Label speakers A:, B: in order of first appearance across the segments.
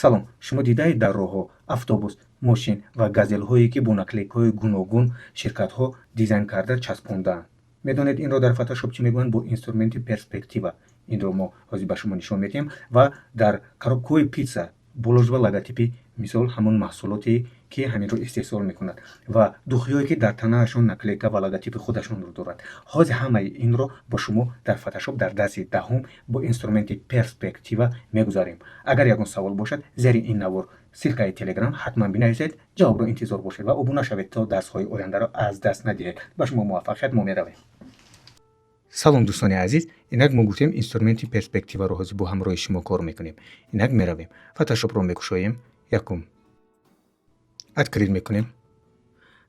A: Салом, шумо дидаед дар роҳҳо автобус, мошин ва газелҳое, ки бо наклейкаҳои гуногун ширкатҳо дизайн карда часпондаанд. Медонед, инро дар Фотошоп чӣ мегӯянд? Бо инструменти перспектива. Инро мо ҳозир ба шумо нишон медиҳем ва дар коробкаҳои питса болош ва логотипи, мисол, ҳамон маҳсулоте, ки ҳаминро истеҳсол мекунад, ва духиҳое, ки дар танаашон наклейка ва логотипи худашонро дорад. Ҳозир ҳамаи инро бо шумо дар Фотошоп дар дарси 10-ум бо инструменти перспектива мегузарем. Агар ягон савол бошад, зери ин навор ссылкаи Телеграм, ҳатман бинависед, ҷавобро интизор бошед ва обуна шавед, то дарсҳои ояндаро аз даст надиҳед. Ба шумо муваффақият, мо меравем. Салом, дӯстони азиз! Инак мо гуфтем, инструменти перспективаро ҳозир бо ҳамроҳи шумо кор мекунем. Инак меравем, Фотошопро мекушоем, якум открыть мекунем.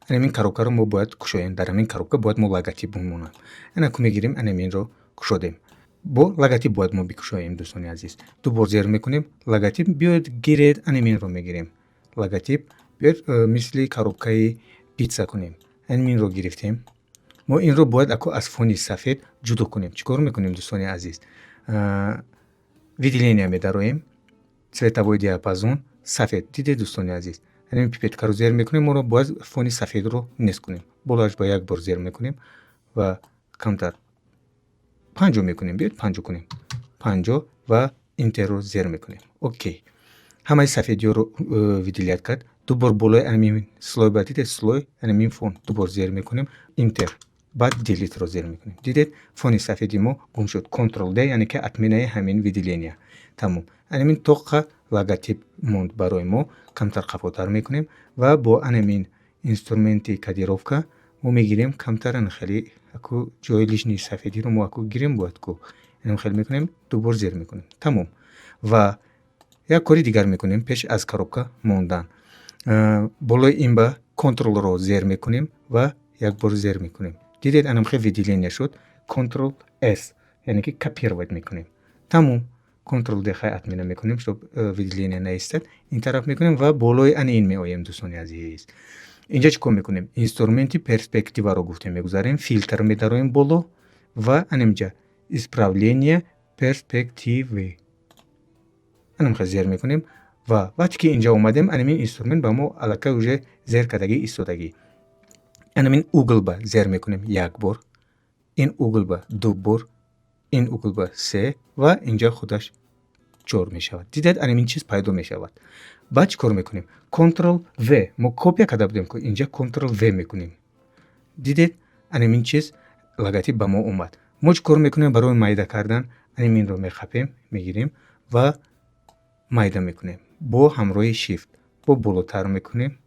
A: Анамин коробкаро мо бояд кушоем. Дар ҳамин коробка бояд мо логотип бимонад. Анаку мегирем, анаминро кушодем. Бо логотип бояд мо бикушоем, дӯстони азиз. Ду бор зер мекунем, логотип биёед, гиред, анаминро мегирем. Логотип биёед, мисли коробкаи питса кунем. Анаминро гирифтем. Мо инро бояд аку аз фони сафед ҷудо кунем. Чӣ кор мекунем, дӯстони азиз? Выделение медароем, цветовой диапазон сафед. Дидед, дӯстони азиз, ҳамин пипеткаро зер мекунем. Моро бояд фони сафедро нест кунем. Болоаш ба як бор зер мекунем ва камтар 50 мекунем. Биёед, 50 кунем, 50 ва энтерро зер мекунем. Окей, ҳамаи сафедиёро выделять кард. Ду бор болои анамин слой ба, дидед, слой, анамин фон, ду бор зер мекунем, энтер, баъд делитро зер мекунем. Дидед, фони сафеди мо гум шуд. Контрол д, яъне ки отменаи ҳамин выделения. Тамом, анамин тоқа логотип монд барои мо. Камтар қафотар мекунем ва бо анамин инструменти кадировка мо мегирем камтар, ана хеле аку ҷои лишний сафедиро мо аку гирем, бояд ку инам хеле мекунем, ду бор зер мекунем. Тамом, ва як кори дигар мекунем. Пеш аз коробка мондан болои ин ба контролро зер мекунем ва як бор зер мекунем. Дидед, анам хел выделение шуд. Контрол с, яъне ки копировать мекунем. Тамом, контрол д, хай, отмена мекунем, чтоб выделение наистад. Ин тараф мекунем ва болои ани ин меоем. Дӯстони азиз, инҷа чӣ кор мекунем? Инструменти перспективаро гуфтем, мегузарем, фильтр медароем боло ва анаминҷа исправление перспективы, анамхел зер мекунем. Ва вақте ки инҷа омадем, анамин инструмент ба мо аллакай уже зер кардагӣ истодагӣ. Анамин угол ба зер мекунем як бор, ин угол ба ду бор, ин угол ба се ва инҷа худаш чор мешавад. Дидед, анамин чиз пайдо мешавад. Баъд чӣ кор мекунем? Контрол в, мо копия карда будем ку, инҷа контрол в мекунем. Дидед, анамин чиз логотип ба мо омад. Мо чӣ кор мекунем барои майда кардан? Анаминро мехапем, мегирем ва майда мекунем бо ҳамроҳи шифт, бо болотар мекунем.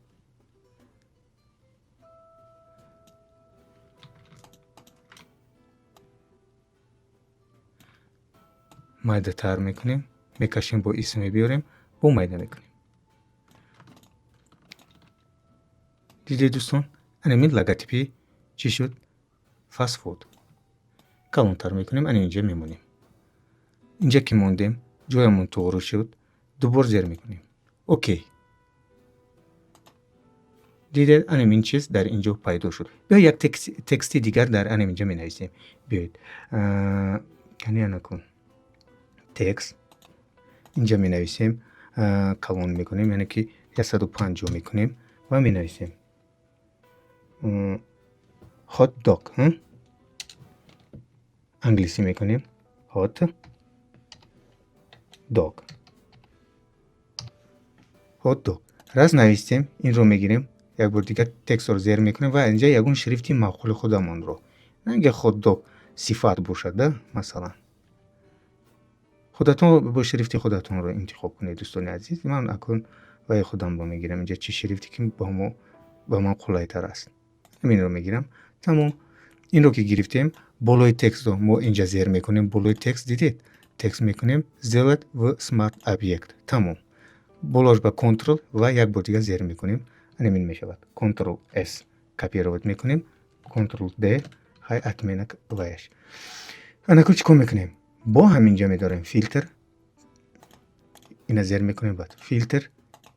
A: Майдатар мекунем, мекашем, бо исм мебиёрем, бо майда мекунем. Дидед, дӯстон, анамин логотипи чӣ шуд? Фастфуд. Калонтар мекунем, ана инҷа мемонем. Инҷа ки мондем, ҷоямон туғрӣ шуд. Ду бор зер мекунем, окей. Дидед, анамин чиз дар инҷо пайдо шуд. Биё, як тексти дигар дар анаминҷа менависем. Биёед, кани, анакун текст инҷа менависем, калон мекунем, яъне ки 150 мекунем ва менависем hot dog. Англисӣ мекунем, hot dog, hot dog. Раз навистем, инро мегирем, як бор дигар текстро зер мекунем ва инҷа ягон шрифти маъқули худамонро, ранги хот дог сифат бошад да, масалан, худатон бо шрифти худатонро интихоб кунед. Дӯстони азиз, ман акун ваи худамро мегирам. Инҷа чӣ шрифте ки ба ман қулайтар аст, ҳаминро мегирам. Тамом, инро ки гирифтем, болои текстро мо инҷа зер мекунем, болои текст, дидед, текст мекунем, сделать в смарт объект. Тамом, болош ба контрол ва як бор дигар зер мекунем, анамин мешавад. Контрол с, копировать мекунем, контрол д, хай, отмена ваяш. Анаку чӣ кор мекунем? Бо ҳаминҷа медорем фильтр, ина зер мекунем, баъд фильтр,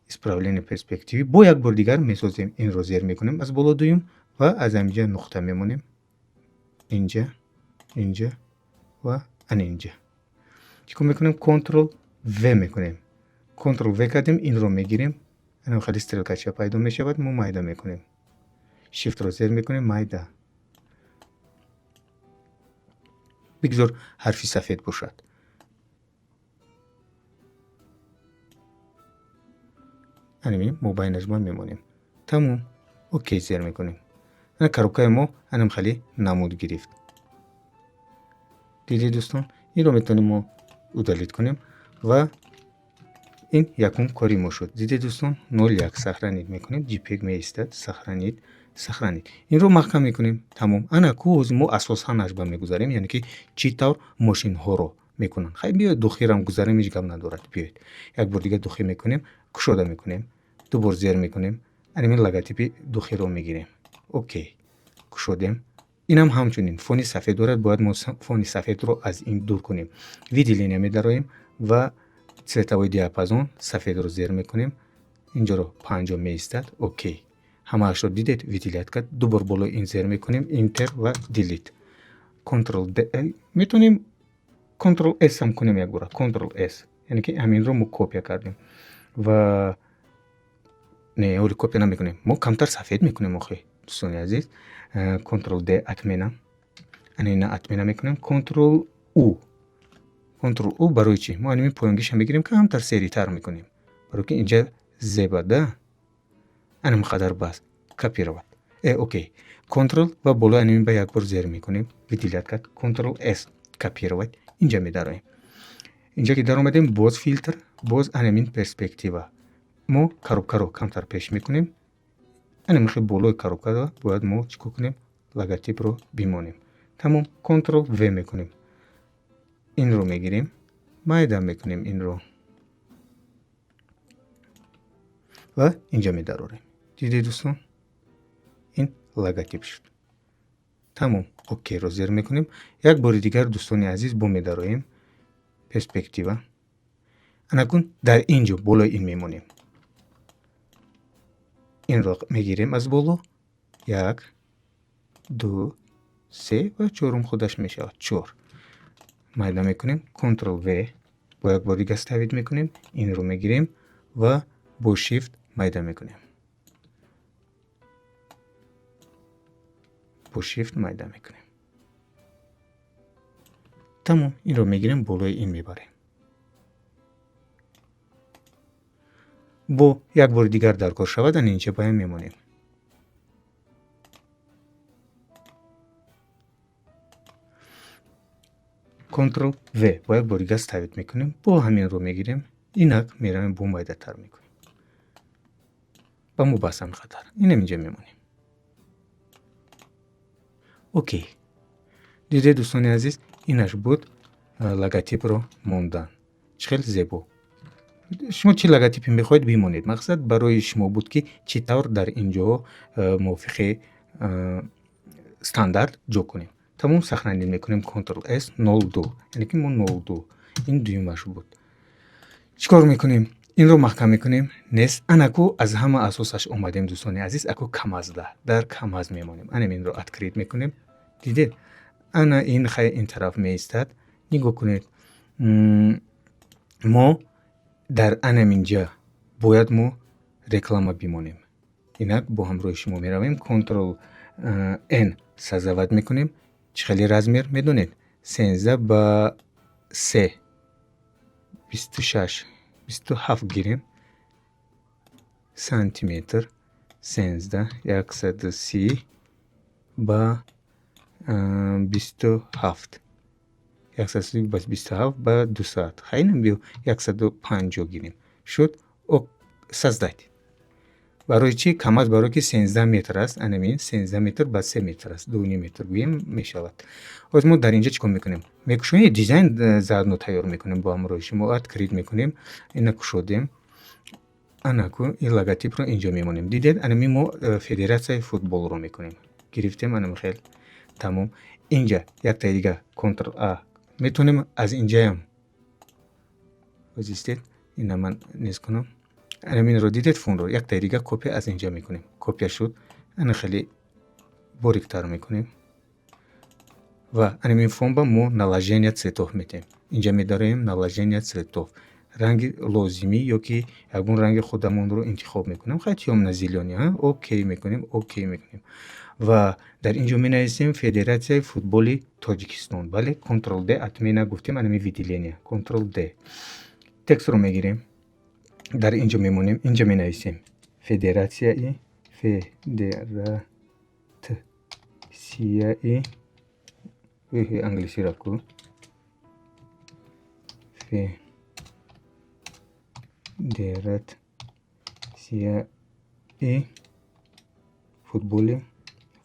A: исправление перспективы, бо як бор дигар месозем. Инро зер мекунем аз боло дуюм ва аз ҳаминҷа нуқта мемонем, инҷа, инҷа ва ана инҷа. Чӣ кор мекунем? Контрол в мекунем. Ctrl V кардем, инро мегирем. Ана хеле стрелкача пайдо мешавад, мо майда мекунем. Shift-ро зер мекунем, майда. Бигзор ҳарфи сафед бошад. Анами мобайнаш ма мемонем. Тамом. Окей зер мекунем. Ана коробкаи мо анам хеле намуд гирифт. Дидед, дӯстон, инро метавонем мо удалить кунем ва ин якум кори мо шуд. Дидед, дӯстон, 01 сохранить мекунем, JPEG меистад, сохранить, сохранить. Инро маҳкам мекунем. Тамом. Ана ку ҳозир мо асосан ба мегузарем, яъне ки чӣ тавр мошинҳоро мекунанд. Хай, биёед, духирам гузарем, ҳеҷ гап надорад. Биёед. Як бор дига духи мекунем, кушода мекунем, ду бор зер мекунем, анамин логотипи духиро мегирем. Окей. Кушодем. Инам ҳамчунин фони сафед дорад, бояд мо фони сафедро аз ин дур кунем. Выделение медароем ва цветовой диапазон сафедро зер мекунем. Инҷоро 50 меистад. Окей. Ҳамаашро дидед, выделять кард. Ду бор болои ин зер мекунем, Enter ва Delete. Ctrl D, метавонем Ctrl S ҳам кунем якбора. Ctrl S. Яъне ки ҳаминро мо копия кардем. Ва не, ҳоли копия намекунем. Мо камтар сафед мекунем охи, дӯстони азиз. Ctrl D отмена. Ана ина отмена мекунем. Ctrl U. Ctrl U барои чӣ? Мо анамин поёнгиша мегирем, камтар серитар мекунем. Барои ки инҷа зеба, да? Анам қадар бас. Копировать. Окей. Ctrl ва болои анамин ба як бор зер мекунем. Выделять кард. Ctrl S копировать. Инҷа медароем. Инҷа ки даромадем, боз фильтр, боз анамин перспектива. Мо коробкаро камтар пеш мекунем. Анамин хел болои коробкаро бояд мо чӣ кор кунем? Логотипро бимонем. Тамом, Ctrl V мекунем. Инро мегирем, майда мекунем инро. Ва инҷа медарорем. Дидед, дӯстон? Ин логотип шуд. Тамом, окейро зер мекунем. Як бори дигар, дӯстони азиз, бо медароем. Перспектива. Анакун дар ин ҷо болои ин мемонем. Инро мегирем аз боло. 1, 2, 3 ва чорум худаш мешавад. 4. Майда мекунем. Ctrl V. Бо як бор дига ставить мекунем. Инро мегирем ва бо Shift майда мекунем. Бо Shift майда мекунем. Тамом, инро мегирем, болои ин мебарем. Бо як бори дигар дар кор шавад, ан инҷа баям мемонем. Ctrl V бо як бори дигар ставить мекунем, бо ҳаминро мегирем, инак меравем, бо майдатар мекунем. Ба мо бас ҳамин қадар. Инам инҷа мемонем. Окей. Дидед, дӯстони азиз, инаш буд логотипро мондан. Чӣ хел зебо. Шумо чӣ логотипе мехоҳед бимонед. Мақсад барои шумо буд, ки чӣ тавр дар ин ҷо мувофиқи стандарт ҷо кунем. Тамом, сохранить мекунем. Ctrl S 02. Яъне ки мо 02. Ин дуюмаш буд. Чӣ кор мекунем? Инро маҳкам мекунем. Нест. Анаку аз ҳама асосаш омадем, дӯстони азиз, аку камазда. Дар камаз мемонем. Анам инро открыть мекунем. Дидед? Ана ин хай ин тараф меистад. Нигоҳ кунед. Мо дар анаминҷа бояд мо реклама бимонем. Инак бо ҳамроҳи шумо меравем. Ctrl N создавать мекунем. Чӣ хеле размер медонед? 13 ба 3. 26, 27 гирем. Сантиметр 13, 130 ба 27. 130 ба 27 ба 200. Хайнам биё 150 гирем. Шуд. Создать. Барои чӣ? Камаз барои ки 13 метр аст. Анамин 13 метр ба 3 метр аст. 2,5 метр гӯем мешавад. Ҳозир мо дар инҷа чӣ кор мекунем? Мекушоем, дизайн заодно тайёр мекунем бо ҳамроҳи шумо. Открыть мекунем. Ина кушодем. Анаку ин логотипро инҷо мемонем. Дидед, анамин мо федератсияи футболро мекунем. Гирифтем анам хел. Тамом. Инҷа яктаи дига Ctrl A. Метавонем аз инҷаям. Ҳозир истед, ина ман нез кунам. Анаминро дидед, фонро яктаи дига копия аз инҷа мекунем. Копия шуд. Ана хеле бориктар мекунем. Ва анамин фон ба мо наложение цветов метем. Инҷа медароем, наложение цветов. Ранги лозимӣ ё ки ягон ранги худамонро интихоб мекунем. Хай, тёмно-зелёный, окей мекунем, окей мекунем. Ва дар ин ҷо менависем Федератсияи футболи Тоҷикистон. Бале, Ctrl D, отмена гуфтем, анами выделение. Ctrl D. Текстро мегирем. Дар ин ҷо мемонем, инҷа менависем Федератсияи англисиро ку, Федератсияи футболи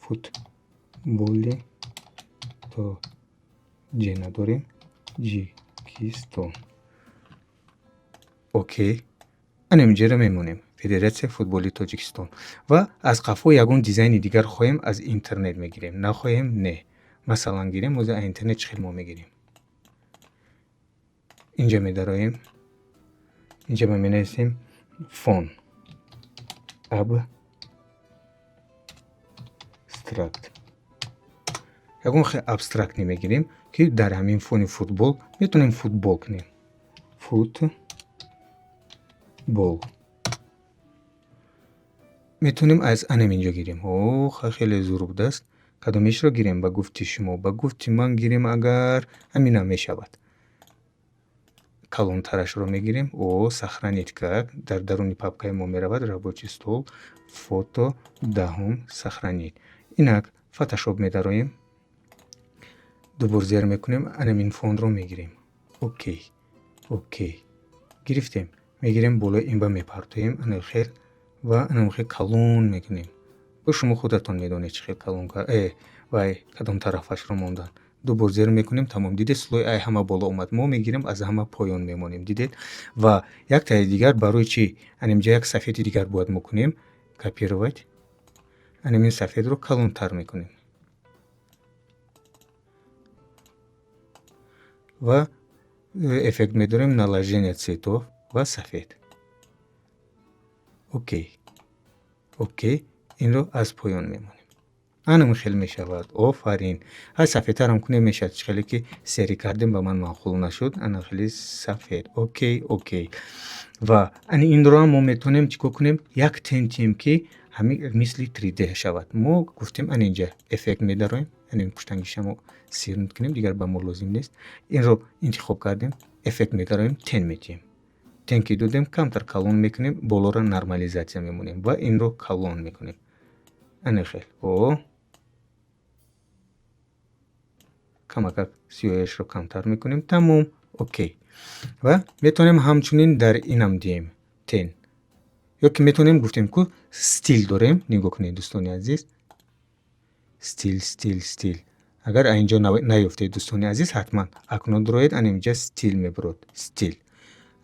A: тоҷ надорем, Ҷикистон. Окей, ана инҷаро мемонем, Федератсияи футболи Тоҷикистон. Ва аз қафо ягон дизайни дигар хоҳем, аз интернет мегирем, нахоҳем, не. Масалан, гирем, ҳозир аз интернет чӣ хел мо мегирем? Инҷа медароем, инҷа ма менависем фон абстракт. Ягон хел абстрактне мегирем, ки дар ҳамин фони футбол метавонем футбол кунем. Футбол метавонем аз анам инҷо гирем. О, хеле зур будааст. Кадомешро гирем ба гуфти шумо? Ба гуфти ман гирем, агар ҳаминам мешавад. Калонтарашро мегирем. О, сохранить как, дар даруни папкаи мо меравад, рабочий стол, фото 10, сохранить. Инак Фотошоп медароем, дубор зер мекунем, анамин фонро мегирем. Окей, окей, гирифтем. Мегирем, болои ин ба мепартоем, ана хел ва ана хел калон мекунем. Бо шумо худатон медонед, чӣ хел калон вай кадом тарафашро мондан. Дубор зер мекунем, тамом. Дидед, слой ай ҳама боло омад. Мо мегирем, аз ҳама поён мемонем. Дидед? Ва яктаи дигар барои чӣ? Анинҷа як сафеди дигар бояд мо кунем. Копировать. Анамин сафедро калонтар мекунем. Ва эффект медорем, наложение цветов ва сафед. Окей. Окей. Инро аз поён мемонем. Анам хел мешавад. Офарин. Ҳай, сафедтарам кунем, мешавад. Чӣ хеле ки серӣ кардем, ба ман маъқул нашуд. Ана хеле сафед. Окей, окей. Ва ани инро ҳам мо метавонем чӣ кор кунем? Як тень тием, ки ҳамин мисли 3D шавад. Мо гуфтем, ана инҷа эффект медароем. Ана ин пуштангиша мо сир мекунем, дигар ба мо лозим нест. Инро интихоб кардем, эффект медароем, тень метиҳем. Тень ки додем, камтар калон мекунем, болоро нормализатсия мемонем ва инро калон мекунем. Ана хел. О, камакак сиёҳиашро камтар мекунем. Тамом, окей. Ва метавонем ҳамчунин дар инам диҳем тень. Ё ки метавонем, гуфтем ку, стиль дорем. Нигоҳ кунед, дӯстони азиз. Стиль, стиль, стиль. Агар инҷо наёфтед, дӯстони азиз, ҳатман акнун дуроед, ана инҷа стиль мебурод. Стиль.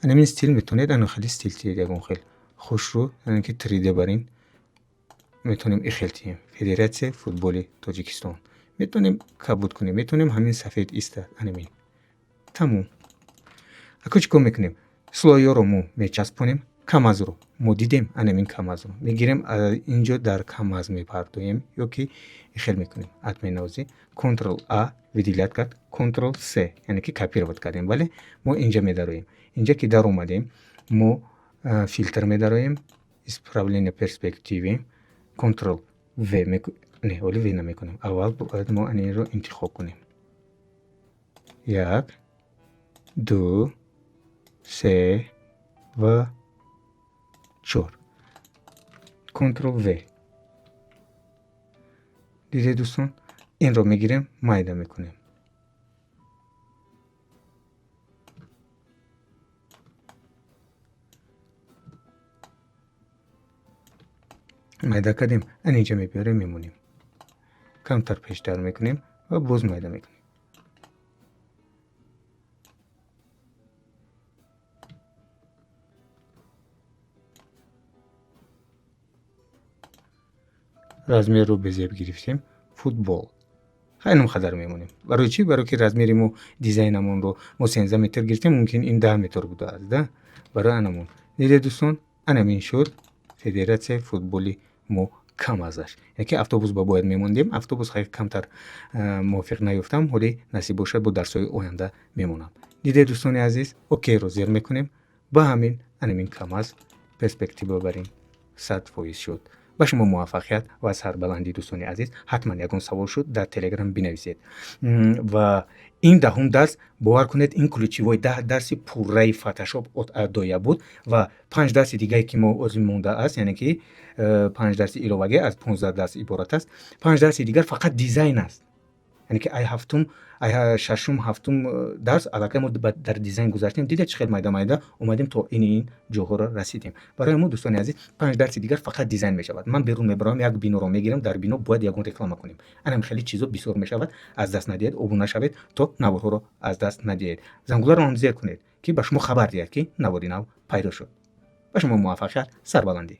A: Ана ин стиль метавонед ана хеле стиль тиҳед, ягон хел хушрӯ, яъне ки 3D барин. Метавонем и хел тиҳем. Федератсияи футболи Тоҷикистон. Метавонем кабуд кунем, метавонем ҳамин сафед иста, анамин. Тамом. Ако чӣ кор мекунем? Слойҳоро мо мечаспонем, камазро мо дидем, анамин камазро мегирем, инҷо дар камаз мепартоем ё ки хел мекунем. Отмена ози, Ctrl A выделять кард, Ctrl C, яъне ки копировать кардем. Бале, мо инҷа медароем. Инҷа ки даромадем, мо фильтр медароем, исправление перспективы, Ctrl V, не, оли V намекунем. Аввал бояд мо анинро интихоб кунем. Як, ду, се ва чор. Ctrl V. Дидед, дӯстон, инро мегирем, майда мекунем. Майда кардем, ан инҷа мебиёрем, мемонем. Камтар пештар мекунем ва боз майда мекунем. Размерро безеб гирифтем. Футбол. Хайном қадар мемонем. Барои чӣ? Барои ки размери мо дизайнамонро мо 13 метр гирифтем, мумкин ин 10 метр будааст, да? Барои анамон. Дидед, дӯстон, анамин шуд Федератсияи футболи мо камазаш. Яъне ки автобус ба бояд мемондем, автобус хай камтар мувофиқ наёфтам, ҳоли насиб бошад, бо дарсҳои оянда мемонам. Дидед, дӯстони азиз, окейро зер мекунем. Ба ҳамин анамин кам аст, перспектива барин 100% шуд. Ба шумо муваффақият ва сарбаландӣ, дӯстони азиз. Ҳатман ягон савол шуд, дар Телеграм бинависед. Ва ин 10-ум дарс, бовар кунед, ин ключевой 10 дарси пурраи Фотошоп от А до Я буд. Ва панҷ дарси дигае, ки мо озим мондааст, яъне ки панҷ дарси иловагӣ, аз 15 дарс иборат аст. Панҷ дарси дигар фақат дизайн аст, яъне ки ай ҳафтум, ай шашум, ҳафтум дарс аллакай мо дар дизайн гузаштем. Дидед, чӣ хел майда майда омадем, то ин ҷоҳоро расидем. Барои мо, дӯстони азиз, панҷ дарси дигар фақат дизайн мешавад. Ман берун мебароям, як биноро мегирам, дар бино бояд ягон реклама кунем. Анам хеле чизо бисёр мешавад. Аз даст надиҳед, обуна шавед, то наворҳоро аз даст надиҳед. Зангуларо ҳам зер кунед, ки ба шумо хабар диҳад, ки навори нав пайдо шуд. Ба шумо муваффақият, сарбаландӣ.